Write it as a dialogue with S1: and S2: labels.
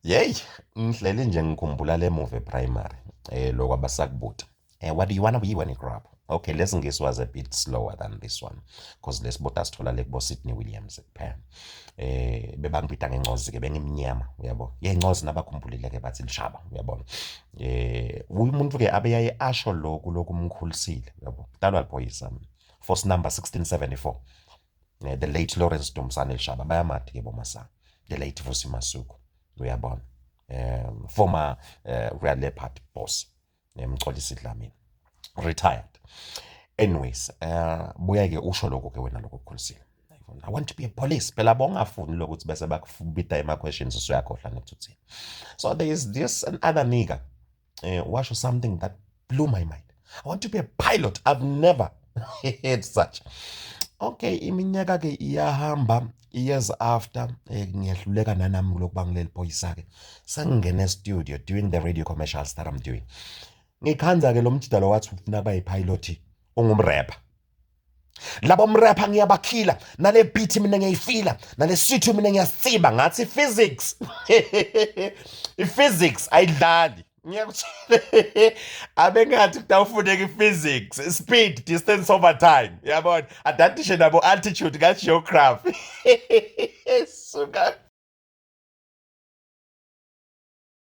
S1: Yeyi, ngihleli nje ngikhumbula le movie primary lokhu abasakubuta. What do you want to be when you grow up? Okay, lesiNgisi was a bit slower than this one because lesibuta sithola le kubo Sydney Williams kuphela. Bebangibita ngencozi ke, bengimnyama, uyabo. Yencozi nabakhumbulile ke bathi lishaba, uyabona. Umuntu ke abeyaye asho lokhu lokumkhulisile, uyabo. Dalwa liphoyisa. Force number 1674. The late Lawrence Dumsane Lishaba, bayamati ke bomasanga. The late Vusi Masuku, uyabona. Former Royal Leopard boss, Mxolisi Dlamini, retired. Anyways, buya ke usho lokho ke wena lokho okukhulisile. I want to be a police. Phela bongafuni lokuthi bese bakubita ema questions, usuyakhohlwa nokuthi uthini. So there is this another nigga washo something that blew my mind. I want to be a pilot. I've never heard such. Okay, iminyaka ke iyahamba, years after, ngiyahluleka nanami lokuba ngileli phoyisa ke. Sengingena e-studio doing the radio commercials that I'm doing. Ngikhanza ke lo mjidalo wathi ufuna kuba yi-pilot, ungumrapper. Labo mrapper ngiyabakhila nale beat, mina ngiyayifila nale sithu, mina ngiyasiba ngathi physics. I-physics ayidlali. Ngiyakutshela, abengathi kutawufuneka i-physics, speed, distance over time. Yabona, adatishe nabo altitude ka-geography. Suka.